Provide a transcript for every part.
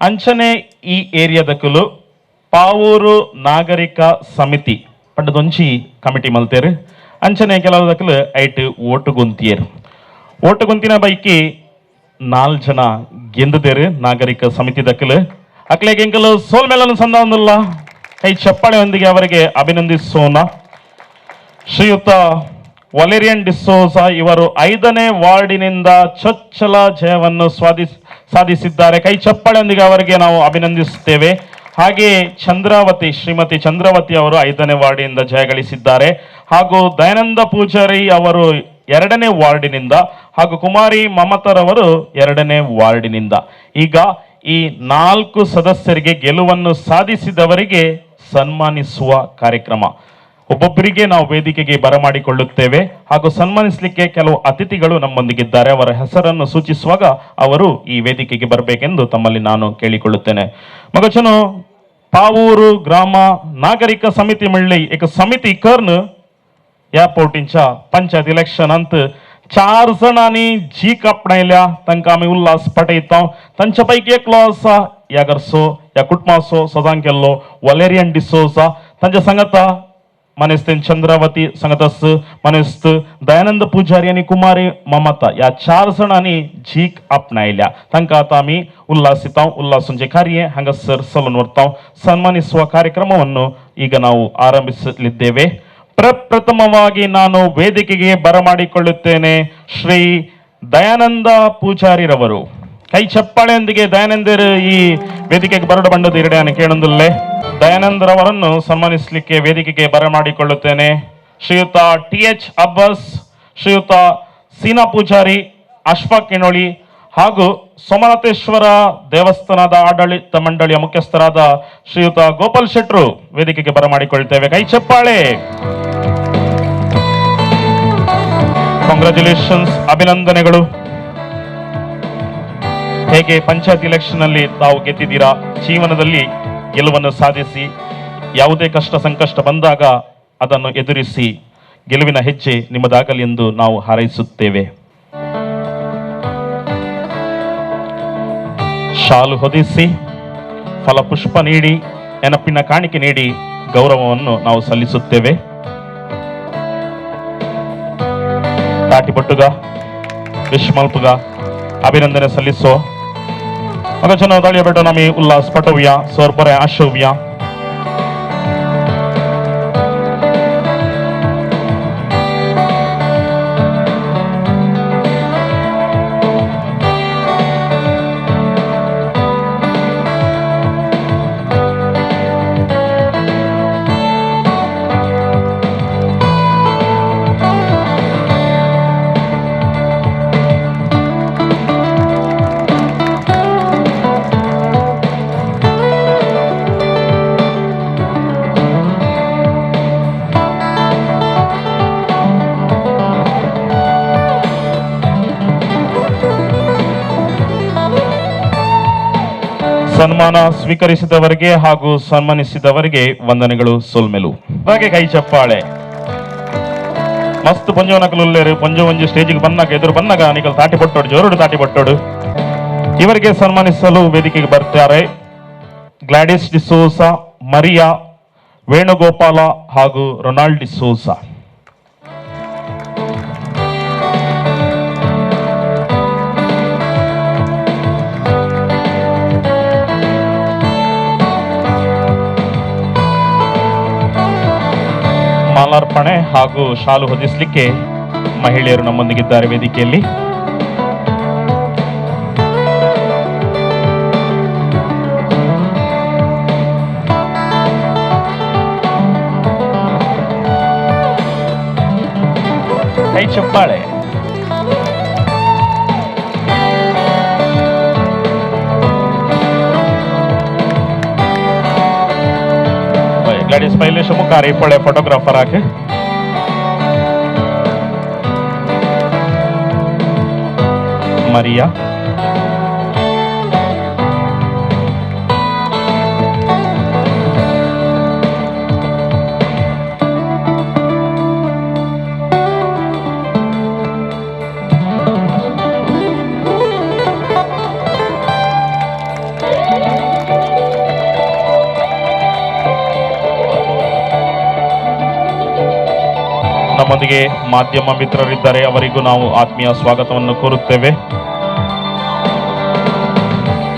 ಅಂಚನೆ ಈ ಏರಿಯಾದಕುಲು ಪಾವೂರು ನಾಗರಿಕ ಸಮಿತಿ ಪಂಡದೊಂಜಿ ಕಮಿಟಿ ಮಲ್ತೇರು. ಅಂಚನೆ ಕೆಲವು ಐಟ್ ಓಟು ಗುಂತಿಯರು. ಓಟು ಗುಂತಿನ ಬೈಕಿ 4 ಜನ ಗೆಂದುದೇರು ನಾಗರಿಕ ಸಮಿತಿ ದಕ್ಕಲು. ಅಕ್ಲೆಗೆ ಎಂಕಲು ಸೋಲ್ಮೇಲನ್ನು ಸಂದಾವೊಂದುಲ್ಲ. ಕೈ ಚಪ್ಪಾಳೆಯೊಂದಿಗೆ ಅವರಿಗೆ ಅಭಿನಂದಿಸೋಣ. ಶ್ರೀಯುತ ವಲೇರಿಯನ್ ಡಿಸೋಜಾ ಇವರು 5ನೇ ವಾರ್ಡಿನಿಂದ ಚೊಚ್ಚಲ ಜಯವನ್ನು ಸಾಧಿಸಿದ್ದಾರೆ. ಕೈ ಚಪ್ಪಾಳೆಯೊಂದಿಗೆ ಅವರಿಗೆ ನಾವು ಅಭಿನಂದಿಸುತ್ತೇವೆ. ಹಾಗೆಯೇ ಚಂದ್ರಾವತಿ, ಶ್ರೀಮತಿ ಚಂದ್ರಾವತಿ ಅವರು 5ನೇ ವಾರ್ಡಿನಿಂದ ಜಯಗಳಿಸಿದ್ದಾರೆ. ಹಾಗೂ ದಯಾನಂದ ಪೂಜಾರಿ ಅವರು 2ನೇ ವಾರ್ಡಿನಿಂದ ಹಾಗೂ ಕುಮಾರಿ ಮಮತಾರವರು 2ನೇ ವಾರ್ಡಿನಿಂದ. ಈಗ ಈ 4 ಸದಸ್ಯರಿಗೆ, ಗೆಲುವನ್ನು ಸಾಧಿಸಿದವರಿಗೆ ಸನ್ಮಾನಿಸುವ ಕಾರ್ಯಕ್ರಮ. ಒಬ್ಬೊಬ್ಬರಿಗೆ ನಾವು ವೇದಿಕೆಗೆ ಬರಮಾಡಿಕೊಳ್ಳುತ್ತೇವೆ ಹಾಗೂ ಸನ್ಮಾನಿಸಲಿಕ್ಕೆ ಕೆಲವು ಅತಿಥಿಗಳು ನಮ್ಮೊಂದಿಗಿದ್ದಾರೆ. ಅವರ ಹೆಸರನ್ನು ಸೂಚಿಸುವಾಗ ಅವರು ಈ ವೇದಿಕೆಗೆ ಬರಬೇಕೆಂದು ತಮ್ಮಲ್ಲಿ ನಾನು ಕೇಳಿಕೊಳ್ಳುತ್ತೇನೆ. ಮಗಚನು ಪಾವೂರು ಗ್ರಾಮ ನಾಗರಿಕ ಸಮಿತಿ ಮಳ್ಳಿ एक ಸಮಿತಿ कर्न ह्या पावटींच्या पंचायत इलेक्शनांत 4 जाणांनी जीक आपणायल्या. तांकां आमी उल्हास पाठयता. तांच्या पैकी एकलो आसा ह्या घरचो, ह्या कुटुंबाचो सदां केल्लो वलेरियन डिसोजा. तांच्या सांगाता मानेस्त चंद्रावती सांगत मानेस्त दयानंद पुजारी आनी कुमारी ममता ह्या 4 जाणांनी जीक आपणायल्या. तांकां आतां आमी ಉಲ್ಲಾಸಿತಾವ್. ಉಲ್ಲಾಸಂಜೆ ಕಾರ್ಯ ಹಾಂಗಸರ್ ಸಲೂನ್ ವರ್ತಾವ್. ಸನ್ಮಾನಿಸುವ ಕಾರ್ಯಕ್ರಮವನ್ನು ಈಗ ನಾವು ಆರಂಭಿಸಲಿದ್ದೇವೆ. ಪ್ರಪ್ರಥಮವಾಗಿ ನಾನು ವೇದಿಕೆಗೆ ಬರಮಾಡಿಕೊಳ್ಳುತ್ತೇನೆ ಶ್ರೀ ದಯಾನಂದ ಪೂಜಾರಿರವರು. ಕೈ ಚಪ್ಪಾಳೆಯೊಂದಿಗೆ ದಯಾನಂದರು ಈ ವೇದಿಕೆಗೆ ಬರಡು ಬಂಡದು ಎರಡೇ ಕೇಳೊಂದುಲ್ಲೆ. ದಯಾನಂದರವರನ್ನು ಸನ್ಮಾನಿಸಲಿಕ್ಕೆ ವೇದಿಕೆಗೆ ಬರಮಾಡಿಕೊಳ್ಳುತ್ತೇನೆ ಶ್ರೀಯುತ ಟಿ ಎಚ್ ಅಬ್ಬಸ್, ಶ್ರೀಯುತ ಸೀನಾ ಪೂಜಾರಿ, ಅಶ್ಫಾಕ್ ಕಿಣೋಳಿ ಹಾಗೂ ಸೋಮನಾಥೇಶ್ವರ ದೇವಸ್ಥಾನದ ಆಡಳಿತ ಮಂಡಳಿಯ ಮುಖ್ಯಸ್ಥರಾದ ಶ್ರೀಯುತ ಗೋಪಾಲ್ ಶೆಟ್ರು ವೇದಿಕೆಗೆ ಬರಮಾಡಿಕೊಳ್ತೇವೆ. ಕೈ ಚಪ್ಪಾಳೆ. ಕಂಗ್ರ್ಯಾಚುಲೇಷನ್ಸ್, ಅಭಿನಂದನೆಗಳು. ಹೇಗೆ ಪಂಚಾಯತ್ ಎಲೆಕ್ಷನ್ ಅಲ್ಲಿ ತಾವು ಗೆದ್ದಿದ್ದೀರಾ, ಜೀವನದಲ್ಲಿ ಗೆಲುವನ್ನು ಸಾಧಿಸಿ, ಯಾವುದೇ ಕಷ್ಟ ಸಂಕಷ್ಟ ಬಂದಾಗ ಅದನ್ನು ಎದುರಿಸಿ ಗೆಲುವಿನ ಹೆಜ್ಜೆ ನಿಮ್ಮದಾಗಲಿ ಎಂದು ನಾವು ಹಾರೈಸುತ್ತೇವೆ. ಶಾಲು ಹೊದಿಸಿ, ಫಲಪುಷ್ಪ ನೀಡಿ, ನೆನಪಿನ ಕಾಣಿಕೆ ನೀಡಿ ಗೌರವವನ್ನು ನಾವು ಸಲ್ಲಿಸುತ್ತೇವೆ. ತಾಟಿಪಟ್ಟುಗ ವಿಶ್ಮಲ್ಪುಗ ಅಭಿನಂದನೆ ಸಲ್ಲಿಸೋ ಮಗಚನ ದಾಳಿಯ ಬೆಟ್ಟ ನಮಿ ಉಲ್ಲಾಸ್ ಪಟವ್ಯ ಸೋರ್ಪೊರೆ ಆಶವ್ಯ. ಸನ್ಮಾನ ಸ್ವೀಕರಿಸಿದವರಿಗೆ ಹಾಗೂ ಸನ್ಮಾನಿಸಿದವರಿಗೆ ವಂದನೆಗಳು, ಸೊಲ್ಮೆಲು. ಹಾಗೆ ಕೈ ಚಪ್ಪಾಳೆ. ಮಸ್ತ್ ಪೊಂಜವನಕಲು ಪೊಂಜ ಒಂಜಿ ಸ್ಟೇಜಿಗೆ ಬಂದಾಗ, ಎದುರು ಬಂದಾಗ ನಿಕಲ್ ತಾಟಿ ಪಟ್ಟೋಡು, ಜೋರುಡು ತಾಟಿ ಪಟ್ಟೋಡು. ಇವರಿಗೆ ಸನ್ಮಾನಿಸಲು ವೇದಿಕೆಗೆ ಬರ್ತಾರೆ ಗ್ಲಾಡಿಸ್ ಡಿಸೋಸಾ, ಮರಿಯಾ ವೇಣುಗೋಪಾಲ ಹಾಗೂ ರೊನಾಲ್ಡ್ ಡಿಸೋಸಾ. ಮಾಲಾರ್ಪಣೆ ಹಾಗೂ ಶಾಲು ಹೊದಿಸಲಿಕ್ಕೆ ಮಹಿಳೆಯರು ನಮ್ಮೊಂದಿಗಿದ್ದಾರೆ ವೇದಿಕೆಯಲ್ಲಿ. ಕೈ ಚಪ್ಪಾಳೆ. ಗ್ಲಾಡಿಸ್ ಪೈಲೇಶ್ ಮುಖಾರಿ ಪೊಳೆ ಫೋಟೋಗ್ರಾಫರ್ ಆಗಿ ಮರಿಯಾ. ನಮ್ಮೊಂದಿಗೆ ಮಾಧ್ಯಮ ಮಿತ್ರರಿದ್ದಾರೆ, ಅವರಿಗೂ ನಾವು ಆತ್ಮೀಯ ಸ್ವಾಗತವನ್ನು ಕೋರುತ್ತೇವೆ.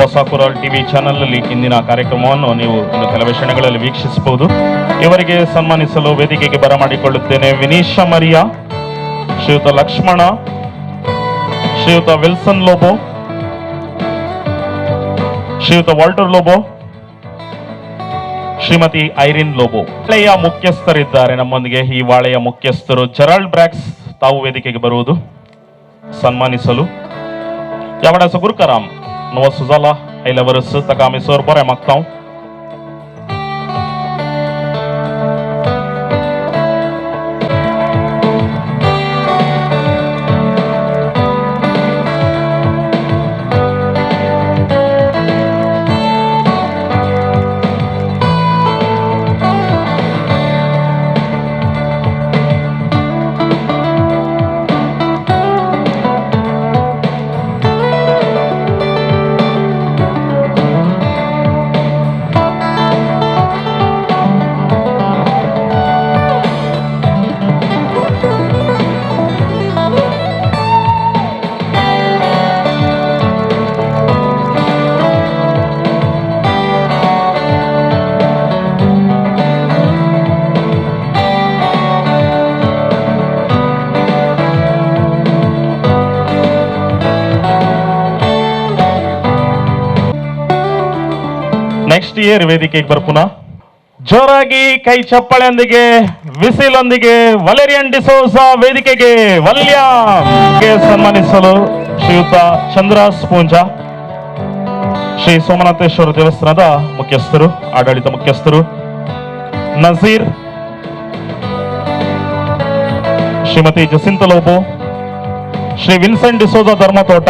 ಹೊಸ ಕುರಾಲ್ ಟಿವಿ ಚಾನೆಲ್ನಲ್ಲಿ ಇಂದಿನ ಕಾರ್ಯಕ್ರಮವನ್ನು ನೀವು ಇನ್ನು ಕೆಲವೇ ಕ್ಷಣಗಳಲ್ಲಿ ವೀಕ್ಷಿಸಬಹುದು. ಇವರಿಗೆ ಸನ್ಮಾನಿಸಲು ವೇದಿಕೆಗೆ ಬರಮಾಡಿಕೊಳ್ಳುತ್ತೇನೆ ವಿನೀಶಾ ಮರಿಯಾ, ಶ್ರೀಯುತ ಲಕ್ಷ್ಮಣ, ಶ್ರೀಯುತ ವಿಲ್ಸನ್ ಲೋಬೋ, ಶ್ರೀಯುತ ವಾಲ್ಟರ್ ಲೋಬೋ, ಶ್ರೀಮತಿ ಐರಿನ್ ಲೋಬೋ. ವಾಳೆಯ ಮುಖ್ಯಸ್ಥರಿದ್ದಾರೆ ನಮ್ಮೊಂದಿಗೆ. ಈ ವಾಳೆಯ ಮುಖ್ಯಸ್ಥರು ಜೆರಾಲ್ಡ್ ಬ್ರಾಕ್ಸ್ ತಾವು ವೇದಿಕೆಗೆ ಬರುವುದು ಸನ್ಮಾನಿಸಲು. ಯಾವಡ ಗುರುಕರಾಮ್ ನವ ಸುಜಾಲ ಐಲವರಸ್ ತಕಾಮಿ ಸೋರ್ ಬೊರೆ ಮಕ್ತಾವ್. ನೆಕ್ಸ್ಟ್ ಇಯರ್ ವೇದಿಕೆಗೆ ಬರ್ಪುನ ಜೋರಾಗಿ ಕೈ ಚಪ್ಪಾಳೆಯೊಂದಿಗೆ ವಿಸಿಲೊಂದಿಗೆ ವಲೇರಿಯನ್ ಡಿಸೋಜಾ ವೇದಿಕೆಗೆ ವಲ್ಯ ಸನ್ಮಾನಿಸಲು ಶ್ರೀಯುತ ಚಂದ್ರ ಸ್ಪೂಂಜಾ, ಶ್ರೀ ಸೋಮನಾಥೇಶ್ವರ ದೇವಸ್ಥಾನದ ಮುಖ್ಯಸ್ಥರು, ಆಡಳಿತ ಮುಖ್ಯಸ್ಥರು, Nazir, Shrimati Jacinta Lobo, Shri Vincent D'Souza Dharmathota,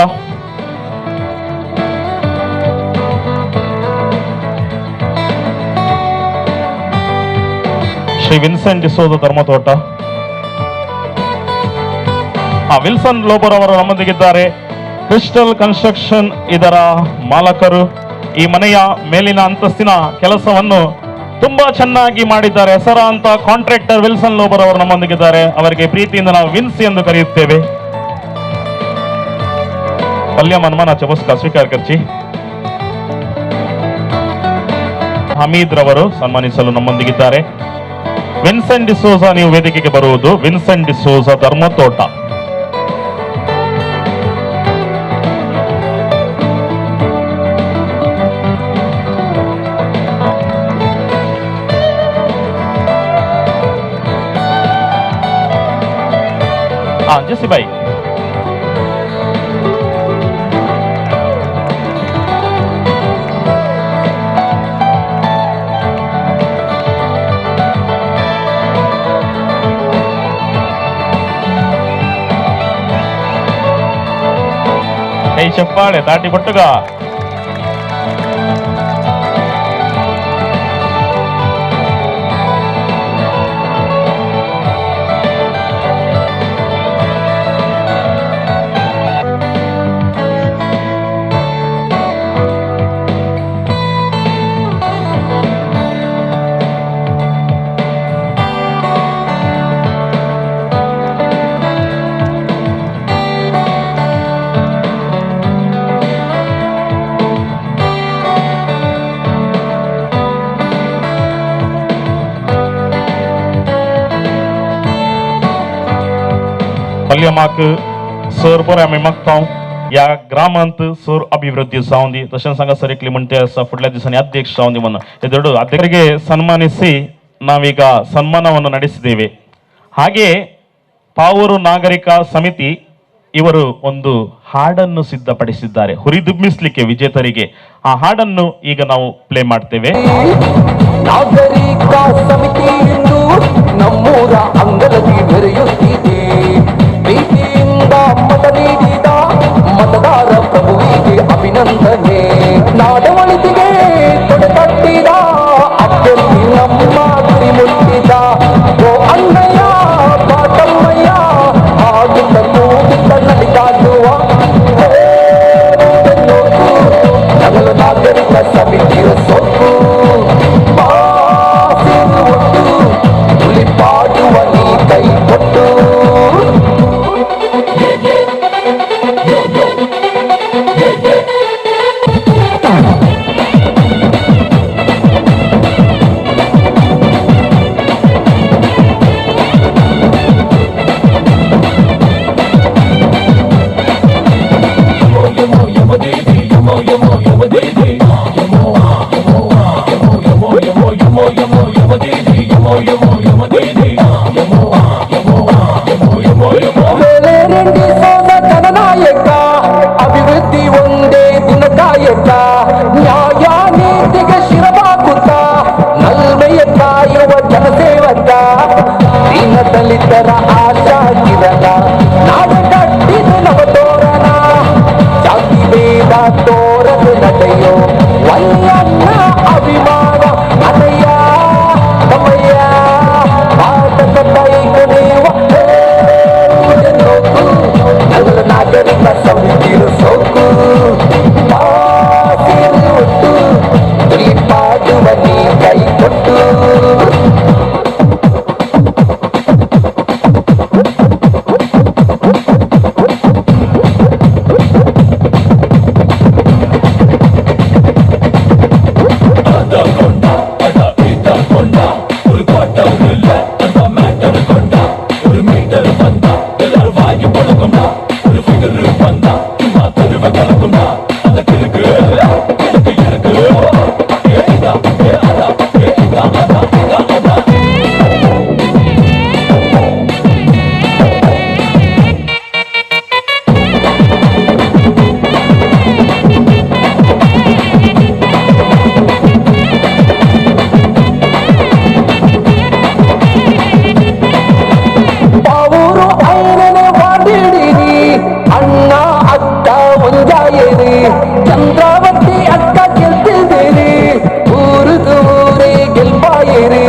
Shri Vincent D'Souza Dharmathota. Wilson Lobo ಅವರು ನಮ್ಮೊಂದಿಗಿದ್ದಾರೆ. ಕ್ರಿಸ್ಟಲ್ ಕನ್ಸ್ಟ್ರಕ್ಷನ್ ಇದರ ಮಾಲಕರು. ಈ ಮನೆಯ ಮೇಲಿನ ಅಂತಸ್ತಿನ ಕೆಲಸವನ್ನು ತುಂಬಾ ಚೆನ್ನಾಗಿ ಮಾಡಿದ್ದಾರೆ. ಹೆಸರಾಂತ ಕಾಂಟ್ರಾಕ್ಟರ್ ವಿಲ್ಸನ್ ಲೋಬರ್ ಅವರು ನಮ್ಮೊಂದಿಗಿದ್ದಾರೆ. ಅವರಿಗೆ ಪ್ರೀತಿಯಿಂದ ನಾವು ವಿನ್ಸಿ ಎಂದು ಕರೆಯುತ್ತೇವೆ. ಪಲ್ಯ ಮನ್ಮಾನ ಚಬಸ್ಕ ಸ್ವೀಕಾರ ಕರ್ಚಿ. ಹಮೀದ್ ರವರು ಸನ್ಮಾನಿಸಲು ನಮ್ಮೊಂದಿಗಿದ್ದಾರೆ. ವಿನ್ಸೆಂಟ್ ಡಿಸೋಜಾ ನೀವು ವೇದಿಕೆಗೆ ಬರುವುದು. Vincent D'Souza ಧರ್ಮತೋಟ. ಜೆಸಿ ಬಾಯಿ. ಕೈ ಚಪ್ಪಾಳೆ ತಾಟಿ ಕೊಟ್ಟುಗ. पल्यमाक सर बरें आमी मागता ह्या ग्रामांत सर अभिवृद्धी जावं दी. तशेंच हांगासर एकली म्हणटे आसा फुडल्या दिसांनी अध्यक्ष जावं दी म्हणून हे ದೊಡ್ಡ ಅಧ್ಯಕ್ಷರಿಗೆ ಸನ್ಮಾನಿಸಿ ನಾವೀಗ ಸನ್ಮಾನವನ್ನು ನಡೆಸಿದ್ದೇವೆ. ಹಾಗೆ ಪಾವೂರು ನಾಗರಿಕ ಸಮಿತಿ ಇವರು ಒಂದು ಹಾಡನ್ನು ಸಿದ್ಧಪಡಿಸಿದ್ದಾರೆ ಹುರಿದುಂಬಿಸಲಿಕ್ಕೆ ವಿಜೇತರಿಗೆ. ಆ ಹಾಡನ್ನು ಈಗ ನಾವು ಪ್ಲೇ ಮಾಡ್ತೇವೆ. ನಾಗರಿಕ ಸಮಿತಿ ಇಂದು ನಮ್ಮೂರ ಅಂಗಳದಿ ಮೆರೆಯುತ್ತಿದೆ. ಪ್ರೀತಿಯಿಂದ ಮತ ನೀಡಿದ ಮತದಾರ ಪ್ರಭುವಿಗೆ ಅಭಿನಂದನೆ. ನಾಡ ಒಳಿತಿಗೆ ತೊಡೆ ತಟ್ಟಿದ ಅಭ್ಯರ್ಥಿ ನಮ್ಮ ಗುರಿ ಮುಟ್ಟಿದ. ಓ ಅಣ್ಣಯ್ಯ ಬಾಟಮ್ಮಯ್ಯ ಹಾಡುತ್ತ ಕೂಗುತ್ತ ನಲಿದಾಡುವ ನಗಲು ನಾಗರಿಕ ಸಮಿತಿಯ ಸೊಕ್ಕು ಒಟ್ಟು ಹುಲಿ ಪಾಡುವ ನೀ ಕೈ ಕೊಟ್ಟು. ಆಶಾ ಕಿರಣ ನಾಡ ಕಟ್ಟಿದ ನವ ತೋರಣ ಜಾತಿ ಭೇದ ತೋರದು ನಡೆಯೋ ವಲ್ಲಣ್ಣ ಅಭಿಮಾನ ಅನಯ್ಯ ತಮ್ಮಯ್ಯ ಭಾರತದ ಕೈಗುಣಿಯುವ ನೋಕು ನಗರ ನಾಗರಿಕ ಸಮಿತಿಯ ಸೋಕು ಒಟ್ಟು ತುಳಿಪಾಡುವ ನೀ ಕೈ ಕೊಟ್ಟು. ಚಂದ್ರಾವತಿ ಅಕ್ಕ ಗೆಲ್ತಿದ್ದೀರಿ ಊರುದು ಊರೇ ಗೆಲ್ಪಾಯಿರಿ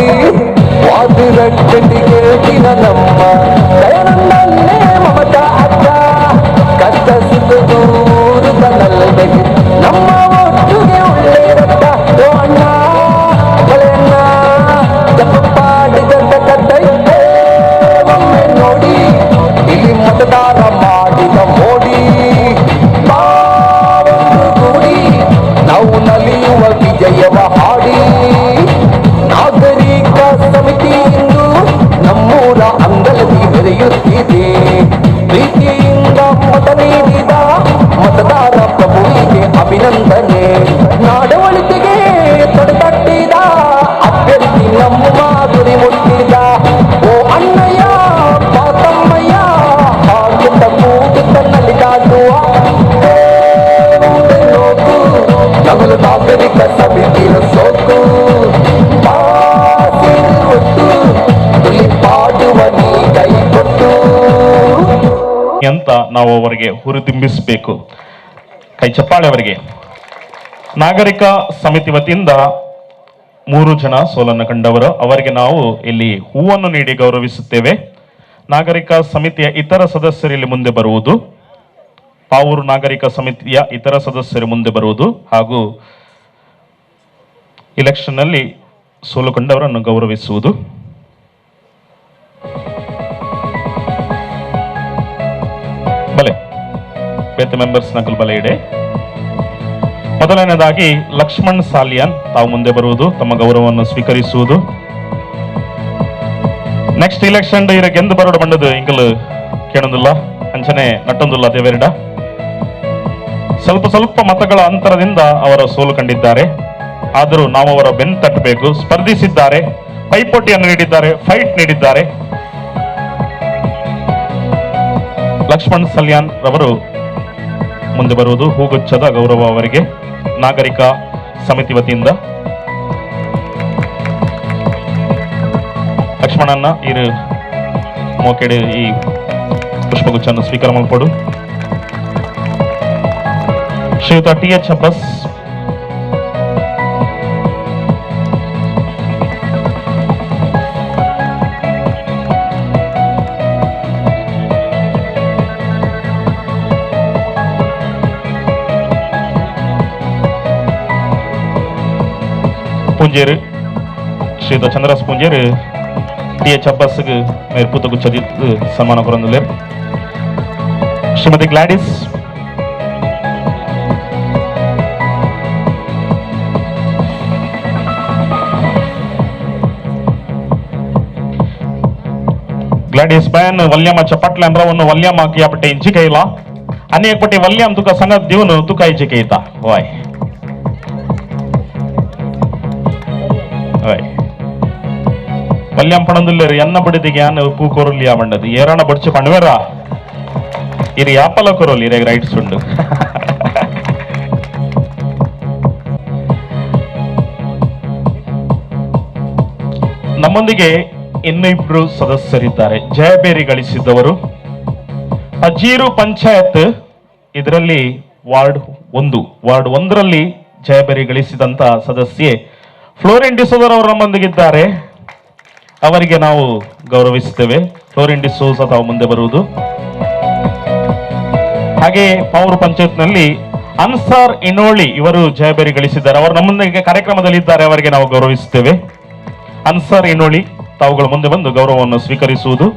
ವಾದಿರಟ್ಟಿ ಗೆಲ್ತಿನ ನಮ್ಮ ದಯಾನಂದನ್ನೇ ಮಮತಾ ಅಕ್ಕ ಕಷ್ಟ ಸುಖದ ಊರು ತನ್ನಲ್ಲದೆ ನಮ್ಮ ಒಟ್ಟಿಗೆ ಒಳ್ಳೆಯರಕ್ಕ. ಓ ಅಣ್ಣ ಬಳೆಯಣ್ಣ ಜಪ್ಪಾಡಿದ ಕಟ್ಟೈ ಒಮ್ಮೆ ನೋಡಿ ಇಲ್ಲಿ ಮತದಾನ ಮಾಡಿದ ಮೋಡಿ ನಾವು ನಲಿಯುವ ವಿಜಯವ ಹಾಡಿ. ನಾಗರಿಕ ಸಮಿತಿ ಇಂದು ನಮ್ಮೂರ ಅಂಗಳದಿ ಮೆರೆಯುತ್ತಿದೆ. ಪ್ರೀತಿಯಿಂದ ಮತ ನೀಡಿದ ಮತದಾರ ಪ್ರಭುವಿಗೆ ಅಭಿನಂದನೆ. ನಾಡವಳಿಕೆಗೆ ತೊಡೆತಟ್ಟಿದ ಅಭ್ಯರ್ಥಿ ನಮ್ಮ ಗುರಿ ಮುಟ್ಟಿದ. ಓ ಅಣ್ಣಯ್ಯ ಪಾತಮ್ಮಯ್ಯ ಹಾಕುತ್ತ ಕೂಗುತ್ತ ನಲಿದಾಡುವ ನಗಲು ನಾಗರಿಕ ಸಮಿತಿಯ ಸೋಕು ಒಟ್ಟು ತುಳಿಪಾಡುವ ನೀ ಕೈ ಕೊಟ್ಟು ಅಂತ ನಾವು ಅವರಿಗೆ ಹುರಿದುಂಬಿಸಬೇಕು. ಕೈ ಚಪ್ಪಾಳೆ ಅವರಿಗೆ. ನಾಗರಿಕ ಸಮಿತಿ ವತಿಯಿಂದ 3 ಜನ ಸೋಲನ್ನು ಕಂಡವರು, ಅವರಿಗೆ ನಾವು ಇಲ್ಲಿ ಹೂವನ್ನು ನೀಡಿ ಗೌರವಿಸುತ್ತೇವೆ. ನಾಗರಿಕ ಸಮಿತಿಯ ಇತರ ಸದಸ್ಯರು ಇಲ್ಲಿ ಮುಂದೆ ಬರುವುದು, ಪಾವೂರು ನಾಗರಿಕ ಸಮಿತಿಯ ಇತರ ಸದಸ್ಯರು ಮುಂದೆ ಬರುವುದು ಹಾಗೂ ಇಲೆಕ್ಷನ್ನಲ್ಲಿ ಸೋಲು ಕಂಡವರನ್ನು ಗೌರವಿಸುವುದು. ಬಲೆ ಬೇತೆ ಮೆಂಬರ್ಸ್ ನಕಲ್ ಬಲೆ ಇಡೆ. ಮೊದಲನೇದಾಗಿ ಲಕ್ಷ್ಮಣ್ ಸಾಲಿಯನ್ ತಾವು ಮುಂದೆ ಬರುವುದು, ತಮ್ಮ ಗೌರವವನ್ನು ಸ್ವೀಕರಿಸುವುದು. ನೆಕ್ಸ್ಟ್ ಇಲೆಕ್ಷನ್ ಇರ ಗೆಂದು ಬರೋಡು ಬಂಡದು ಇಂಕಲ್ ಕೇಳೊಂದಿಲ್ಲ ಅಂಚನೆ ನಟ್ಟೊಂದಿಲ್ಲ ದೇವೆರಡ. ಸ್ವಲ್ಪ ಸ್ವಲ್ಪ ಮತಗಳ ಅಂತರದಿಂದ ಅವರ ಸೋಲು ಕಂಡಿದ್ದಾರೆ. ಆದರೂ ನಾವು ಅವರ ಬೆನ್ನು ತಟ್ಟಬೇಕು. ಸ್ಪರ್ಧಿಸಿದ್ದಾರೆ, ಪೈಪೋಟಿಯನ್ನು ನೀಡಿದ್ದಾರೆ, ಫೈಟ್ ನೀಡಿದ್ದಾರೆ. ಲಕ್ಷ್ಮಣ್ ಸಲ್ಯಾನ್ ರವರು ಮುಂದೆ ಬರುವುದು. ಹೂಗುಚ್ಛದ ಗೌರವ ಅವರಿಗೆ ನಾಗರಿಕ ಸಮಿತಿ ವತಿಯಿಂದ. ಲಕ್ಷ್ಮಣನ್ನ ಇರು ಮೋಕೆಡೆ ಈ ಪುಷ್ಪಗುಚ್ಛನ್ನು ಸ್ವೀಕಾರ ಮಾಡಲ್ಪಡು. ಶ್ರೀಯುತ ಟಿ ಎಚ್ ಅಬ್ಬಸ್, ಪೂಂಜೇರು, ಶ್ರೀಯುತ ಚಂದ್ರಸ್ ಪೂಂಜೇರು ಟಿ ಎಚ್ ಅಬ್ಬಸ್ಗೆ ಮೇರ್ಪುತಗುಚ್ಛದಿತ್ತು ಸನ್ಮಾನ ಕೊರಂದುಲ್ಲೇರ್. ಶ್ರೀಮತಿ ಗ್ಲಾಡಿಸ್, ಗ್ಲಾಡಿಸ್ ಬಯನ್ ವಲ್ಯಮ ಚಪಟ್ಲೆ ಅಂದ್ರವನ್ನು ವಲ್ಯಮ ಕಿಯಾಪಟ್ಟೆ ಇಂಚಿ ಕೈಲ ಅನೇಕ ಪಟ್ಟಿ ವಲ್ಯಂ ತುಕ ಸಂಗ ದಿವನು ತುಕ ಇಂಚಿ ಕೈತ ವಾಯ್ ವಾಯ್ ವಲ್ಯಂ ಪಣಂದುಲ್ಲೇರು ಎನ್ನ ಬಡಿದಿಗೆ ಯಾನ್ ಪೂ ಕೊರಲಿ ಆ ಬಂಡದು ಏರಣ ಬಡ್ಚು ಪಣವೇರ ಇರು ಯಾಪಲ ಕೊರೋಲಿ ಇರೇಗ ರೈಟ್ಸ್ ಉಂಡು. ನಮ್ಮೊಂದಿಗೆ ಇನ್ನಿಬ್ರು ಸದಸ್ಯರಿದ್ದಾರೆ ಜಯಬೇರಿ ಗಳಿಸಿದ್ದವರು. ಅಜೀರು ಪಂಚಾಯತ್ ಇದರಲ್ಲಿ ವಾರ್ಡ್ 1, ವಾರ್ಡ್ 1ರಲ್ಲಿ ಜಯಬೇರಿ ಗಳಿಸಿದಂತ ಸದಸ್ಯೆ ಫ್ಲೋರಿನ್ ಡಿಸೋಜರ್ ಅವರು ನಮ್ಮೊಂದಿಗಿದ್ದಾರೆ. ಅವರಿಗೆ ನಾವು ಗೌರವಿಸುತ್ತೇವೆ. ಫ್ಲೋರಿನ್ ಡಿಸೋಜ ತಾವು ಮುಂದೆ ಬರುವುದು. ಹಾಗೆ ಪಾವೂರು ಪಂಚಾಯತ್ನಲ್ಲಿ ಅನ್ಸಾರ್ ಇನೋಳಿ ಇವರು ಜಯಬೇರಿ ಗಳಿಸಿದ್ದಾರೆ. ಅವರು ನಮ್ಮೊಂದಿಗೆ ಕಾರ್ಯಕ್ರಮದಲ್ಲಿ ಇದ್ದಾರೆ, ಅವರಿಗೆ ನಾವು ಗೌರವಿಸುತ್ತೇವೆ. ಅನ್ಸಾರ್ ಇನೋಳಿ ತಾವುಗಳು ಮುಂದೆ ಬಂದು ಗೌರವವನ್ನು ಸ್ವೀಕರಿಸುವುದು.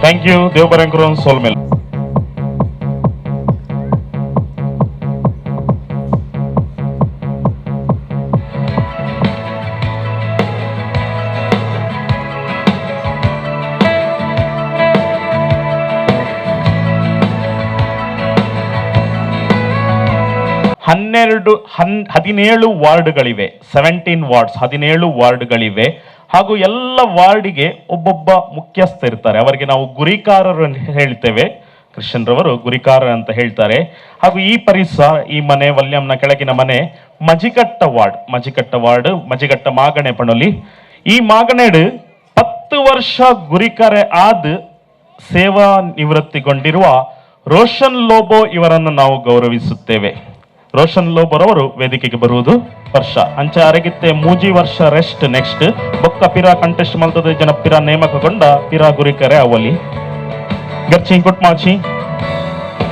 Thank you ದೇವಬರಂಕರು ಸೋಲ್ಮೇಲ್. 17 ವಾರ್ಡ್ಗಳಿವೆ, 17 ವಾರ್ಡ್ಸ್, 17 ವಾರ್ಡ್ಗಳಿವೆ. ಹಾಗೂ ಎಲ್ಲ ವಾರ್ಡಿಗೆ ಒಬ್ಬೊಬ್ಬ ಮುಖ್ಯಸ್ಥ ಇರ್ತಾರೆ. ಅವರಿಗೆ ನಾವು ಗುರಿಕಾರರು ಅಂತ ಹೇಳ್ತೇವೆ. ಕ್ರಿಶ್ಚಿಯನ್ ರವರು ಗುರಿಕಾರ ಅಂತ ಹೇಳ್ತಾರೆ. ಹಾಗೂ ಈ ಪರಿಸರ, ಈ ಮನೆ ವಲ್ಯಂನ ಕೆಳಗಿನ ಮನೆ ಮಜಿಕಟ್ಟ ವಾರ್ಡ್, ಮಜಿಕಟ್ಟ ವಾರ್ಡ್, ಮಜಿಕಟ್ಟ ಮಾಗಣೆ ಪಣೊಲಿ. ಈ ಮಾಗಣೆಡು 10 ವರ್ಷ ಗುರಿಕಾರೆ ಆದ ಸೇವಾ ನಿವೃತ್ತಿಗೊಂಡಿರುವ ರೋಷನ್ ಲೋಬೋ ಇವರನ್ನು ನಾವು ಗೌರವಿಸುತ್ತೇವೆ. ರೋಷನ್ ಲೋಬೋರವರು ವೇದಿಕೆಗೆ ಬರುವುದು. ವರ್ಷ ಅಂಚ ಅರಗಿತ್ತೆ ಮೂಜಿ ವರ್ಷ ರೆಸ್ಟ್ ನೆಕ್ಸ್ಟ್ ಬೊಕ್ಕ ಪಿರಾ ಕಂಟೆಸ್ಟ್ ಮಲ್ತದ ಜನ ಪಿರಾ ನೇಮಕಗೊಂಡ ಪಿರಾ ಗುರಿಕರೆ ಅವಲಿ ಗರ್ಚಿ ಗುಟ್ಮಾಚಿ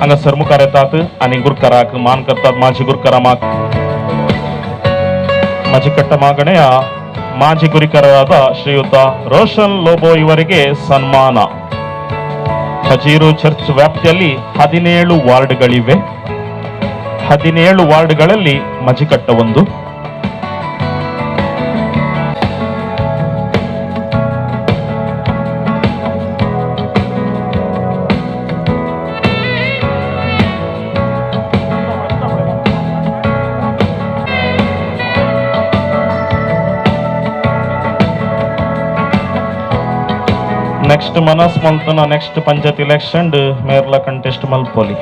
ಹಂಗ ಮುಖಾರೆ ತಾತ್ आणि ಗುರ್ಕರಾಕ್ मान करतात ಮಾಜಿ ಗುರ್ಕರ ಮಾಕ್ ಮಜಿಕಟ್ಟ ಮಾಗಣೆಯ ಮಾಜಿ ಗುರಿಕರಾದ ಶ್ರೀಯುತ ರೋಷನ್ ಲೋಬೋ ಇವರಿಗೆ ಸನ್ಮಾನ. ಖಜೀರು ಚರ್ಚ್ ವ್ಯಾಪ್ತಿಯಲ್ಲಿ 17 ವಾರ್ಡ್ಗಳಿವೆ. 17 ವಾರ್ಡ್ಗಳಲ್ಲಿ ಮಜಿಕಟ್ಟ ಒಂದು. ನೆಕ್ಸ್ಟ್ ಮನಸ್ ಮಲ್ತನ ನೆಕ್ಸ್ಟ್ ಪಂಚಾಯತ್ ಎಲೆಕ್ಷನ್ ಮೇರ್ಲ ಕಂಟೆಸ್ಟ್ ಮಲ್ಪೋಲಿ.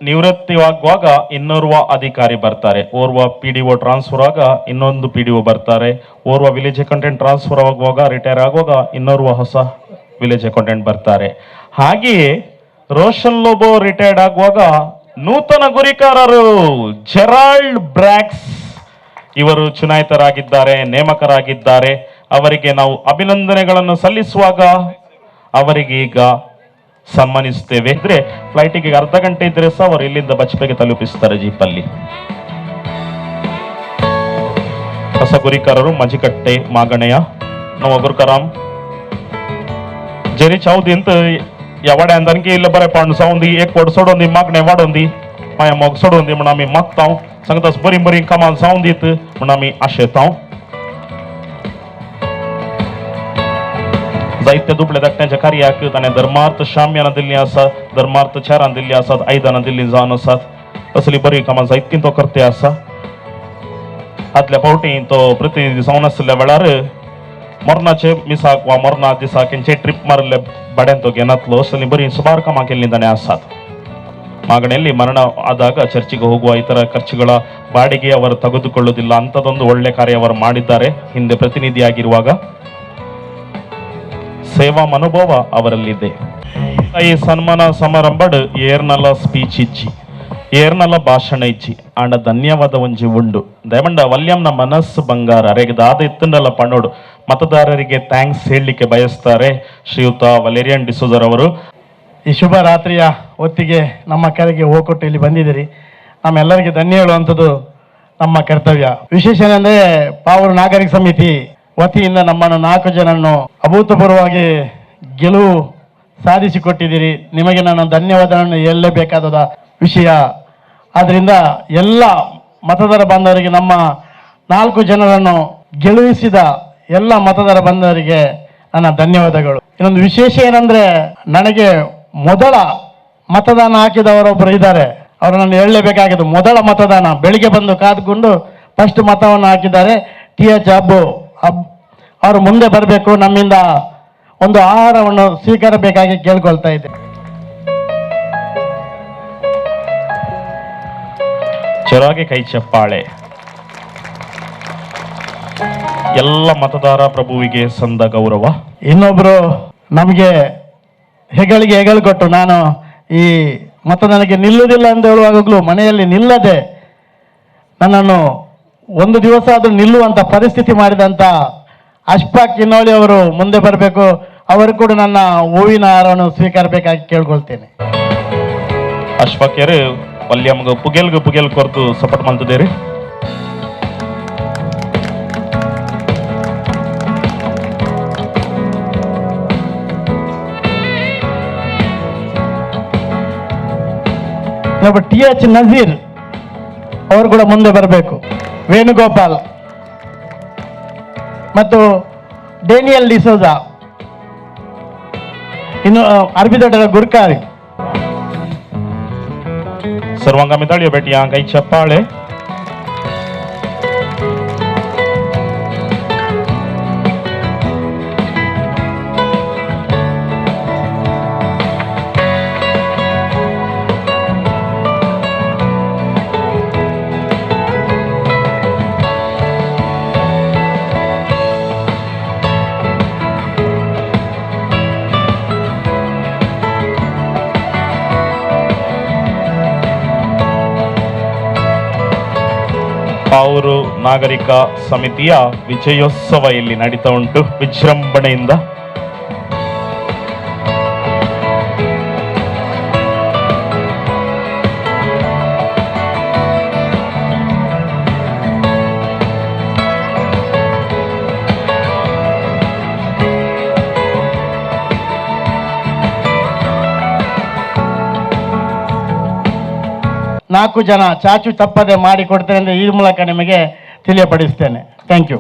ನಿವೃತ್ತಿಯಾಗುವಾಗ ಇನ್ನೋರ್ವ ಅಧಿಕಾರಿ ಬರ್ತಾರೆ, ಓರ್ವ ಪಿಡಿಒ ಟ್ರಾನ್ಸ್ಫರ್ ಆಗ ಇನ್ನೊಂದು ಪಿಡಿಒ ಬರ್ತಾರೆ, ಓರ್ವ village accountant transfer ಆಗುವಾಗ ರಿಟೈರ್ ಆಗುವಾಗ ಇನ್ನೋರ್ವ ಹೊಸ ವಿಲೇಜ್ ಅಕೌಂಟೆಂಟ್ ಬರ್ತಾರೆ. ಹಾಗೆಯೇ ರೋಷನ್ ಲೋಬೋ ರಿಟೈರ್ಡ್ ಆಗುವಾಗ ನೂತನ ಗುರಿಕಾರರು ಜೆರಾಲ್ಡ್ ಬ್ರಾಕ್ಸ್ ಇವರು ಚುನಾಯಿತರಾಗಿದ್ದಾರೆ, ನೇಮಕರಾಗಿದ್ದಾರೆ. ಅವರಿಗೆ ನಾವು ಅಭಿನಂದನೆಗಳನ್ನು ಸಲ್ಲಿಸುವಾಗ ಅವರಿಗೆ ಈಗ ಸನ್ಮಾನಿಸುತ್ತೇವೆ. ಅಂದ್ರೆ ಫ್ಲೈಟಿಗೆ ಅರ್ಧ ಗಂಟೆ ಇದ್ರೆ ಸಹ ಅವರು ಇಲ್ಲಿಂದ ಬಚ್ಚಪೆಗೆ ತಲುಪಿಸ್ತಾರೆ ಜೀಪಲ್ಲಿ. ಹೊಸ ಗುರಿಕಾರರು ಮಜಿಕಟ್ಟೆ ಮಾಗಣೆಯ ನಮ್ಮ ಗುರುಕರಾಮ್ ಜರಿ ಚೌದಿ ಅಂತ ಎವಡೆ ಅಂದನ್ಗೆ ಇಲ್ಲ ಬರೆ ಪಾಂಡು ಸೌಂದಿ ಏಕ್ ಕೊಡ್ ಸೊಡೊಂದಿ ಮಾಗಣೆ ವಾಡೊಂದಿ ಮಾಯ ಮೊಗ್ ಸೊಡೊಂದಿ म्हण आमी मागताव सांगता बरी बरी कामां जावन दीत म्हण आमी आशेताव. जायते दुबळे धाकट्यांच्या कार्याक ताणें धर्मार्थ शाम्यानां दिल्लीं आसात, धर्मार्थ चेरां दिल्लीं आसात, आयदनां दिल्लीं जावन आसात. असली बरी कामां जायतीं तो करते आसा. आदल्या फावटी तो प्रतिनिधी जावन आशिल्ल्या वेळार मरणाचे मिसाक वा मरणा दिसाक हेंचे ट्रीप मारिल्ले भाड्यान तो घेनातलो. असली बरी सुमार कामां केल्लीं ताणें आसात. ಮಾಗಣೆಯಲ್ಲಿ ಮರಣ ಆದಾಗ ಚರ್ಚಿಗೆ ಹೋಗುವ ಇತರ ಖರ್ಚುಗಳ ಬಾಡಿಗೆ ಅವರು ತೆಗೆದುಕೊಳ್ಳುವುದಿಲ್ಲ ಅಂಥದ್ದೊಂದು ಒಳ್ಳೆ ಕಾರ್ಯ ಅವರು ಮಾಡಿದ್ದಾರೆ. ಹಿಂದೆ ಪ್ರತಿನಿಧಿಯಾಗಿರುವಾಗ ಸೇವಾ ಮನೋಭಾವ ಅವರಲ್ಲಿದೆ. ಈ ಸನ್ಮಾನ ಸಮಾರಂಭಡ್ ಏರ್ನಲ ಸ್ಪೀಚ್ ಇಚ್ಚಿ, ಏರ್ನಲ ಭಾಷಣ ಇಚ್ಚಿ, ಆಂಡ ಧನ್ಯವಾದ ಒಂಜಿ ಉಂಡು. ದಯಮಂಡ ವಲ್ಯಂನ ಮನಸ್ಸು ಬಂಗಾರ ಅರೆಗೆ ದಾದ ಇತ್ತಂಡಲ್ಲ ಪಣ್ಣೋಡು ಮತದಾರರಿಗೆ thanks ಹೇಳಲಿಕ್ಕೆ ಬಯಸ್ತಾರೆ ಶ್ರೀಯುತ ವಲೇರಿಯನ್ ಡಿಸೋಜರ್ ಅವರು. ಈ ಶುಭ ರಾತ್ರಿಯ ಹೊತ್ತಿಗೆ ನಮ್ಮ ಕರೆಗೆ ಹೋಗೊಟ್ಟು ಇಲ್ಲಿ ಬಂದಿದ್ದೀರಿ. ನಮ್ಮೆಲ್ಲರಿಗೆ ಧನ್ಯ ಹೇಳುವಂಥದ್ದು ನಮ್ಮ ಕರ್ತವ್ಯ. ವಿಶೇಷ ಏನಂದರೆ ಪಾವೂರು ನಾಗರಿಕ ಸಮಿತಿ ವತಿಯಿಂದ ನಮ್ಮನ್ನು 4 ಜನನ್ನು ಅಭೂತಪೂರ್ವವಾಗಿ ಗೆಲುವು ಸಾಧಿಸಿಕೊಟ್ಟಿದ್ದೀರಿ. ನಿಮಗೆ ನಾನು ಧನ್ಯವಾದಗಳನ್ನು ಹೇಳಲೇಬೇಕಾದ ವಿಷಯ. ಆದ್ದರಿಂದ ಎಲ್ಲ ಮತದಾರ ಬಾಂಧವರಿಗೆ, ನಮ್ಮ 4 ಜನರನ್ನು ಗೆಲುವಿಸಿದ ಎಲ್ಲ ಮತದಾರ ಬಾಂಧವರಿಗೆ ನನ್ನ ಧನ್ಯವಾದಗಳು. ಇನ್ನೊಂದು ವಿಶೇಷ ಏನಂದ್ರೆ, ನನಗೆ ಮೊದಲ ಮತದಾನ ಹಾಕಿದವರೊಬ್ಬರು ಇದ್ದಾರೆ. ಅವರು ನಾನು ಹೇಳಲೇಬೇಕಾಗಿದ್ದು, ಮೊದಲ ಮತದಾನ ಬೆಳಿಗ್ಗೆ ಬಂದು ಕಾದುಕೊಂಡು ಫಸ್ಟ್ ಮತವನ್ನು ಹಾಕಿದ್ದಾರೆ ಟಿ.ಎಚ್. ಅಬ್ಬು ಅವರು ಮುಂದೆ ಬರಬೇಕು, ನಮ್ಮಿಂದ ಒಂದು ಆಹಾರವನ್ನು ಸ್ವೀಕರಿಸಬೇಕಾಗಿ ಕೇಳ್ಕೊಳ್ತಾ ಇದ್ದೆ. ಜೋರಾಗಿ ಕೈ ಚಪ್ಪಾಳೆ. ಎಲ್ಲ ಮತದಾರ ಪ್ರಭುವಿಗೆ ಸಂದ ಗೌರವ. ಇನ್ನೊಬ್ರು ನಮಗೆ ಹೆಗಳಿಗೆ ಹೆಗಲು ಕೊಟ್ಟು, ನಾನು ಈ ಮತದಾನಕ್ಕೆ ನಿಲ್ಲುವುದಿಲ್ಲ ಅಂತ ಹೇಳುವಾಗಲೂ ಮನೆಯಲ್ಲಿ ನಿಲ್ಲದೆ ನನ್ನನ್ನು ಒಂದು ದಿವಸ ಆದರೂ ನಿಲ್ಲುವಂಥ ಪರಿಸ್ಥಿತಿ ಮಾಡಿದಂಥ ಅಶ್ಫಾಕ್ ಕಿನ್ನೋಳಿ ಅವರು ಮುಂದೆ ಬರಬೇಕು. ಅವರು ಕೂಡ ನನ್ನ ಹೂವಿನ ಹಾರವನ್ನು ಸ್ವೀಕರಿಸಬೇಕಾಗಿ ಕೇಳ್ಕೊಳ್ತೇನೆ. ಅಶ್ಫಾಕ್ಯರು ವಲ್ಯಮ್ಗ ಪುಗೆಲ್ಗ ಪುಗೆಲ್ ಕೊರ್ತು ಸಪೋರ್ಟ್ ಮಾಡ್ತಿದ್ದೀರಿ. ಇನ್ನೊಬ್ಬ ಟಿ.ಎಚ್. ನಜೀರ್ ಅವರು ಕೂಡ ಮುಂದೆ ಬರಬೇಕು. ವೇಣುಗೋಪಾಲ್ ಮತ್ತು ಡೇನಿಯಲ್ ಡಿಸೋಜಾ, ಇನ್ನು ಅರಬಿದೊಡ್ಡರ ಗುರ್ಕಾರಿ. ಸರ್ವಾಂಗ ಮಿತಾಳಿಯ ಬೇಟಿಯ ಕೈ ಚಪ್ಪಾಳೆ. ಪಾವೂರು ನಾಗರಿಕ ಸಮಿತಿಯ ವಿಜಯೋತ್ಸವ ಇಲ್ಲಿ ನಡೀತಾ ಉಂಟು ವಿಜೃಂಭಣೆಯಿಂದ. 4 ಜನ ಚಾಚು ತಪ್ಪದೆ ಮಾಡಿಕೊಡ್ತೇನೆ ಎಂದು ಈ ಮೂಲಕ ನಿಮಗೆ ತಿಳಿಯಪಡಿಸ್ತೇನೆ. Thank you.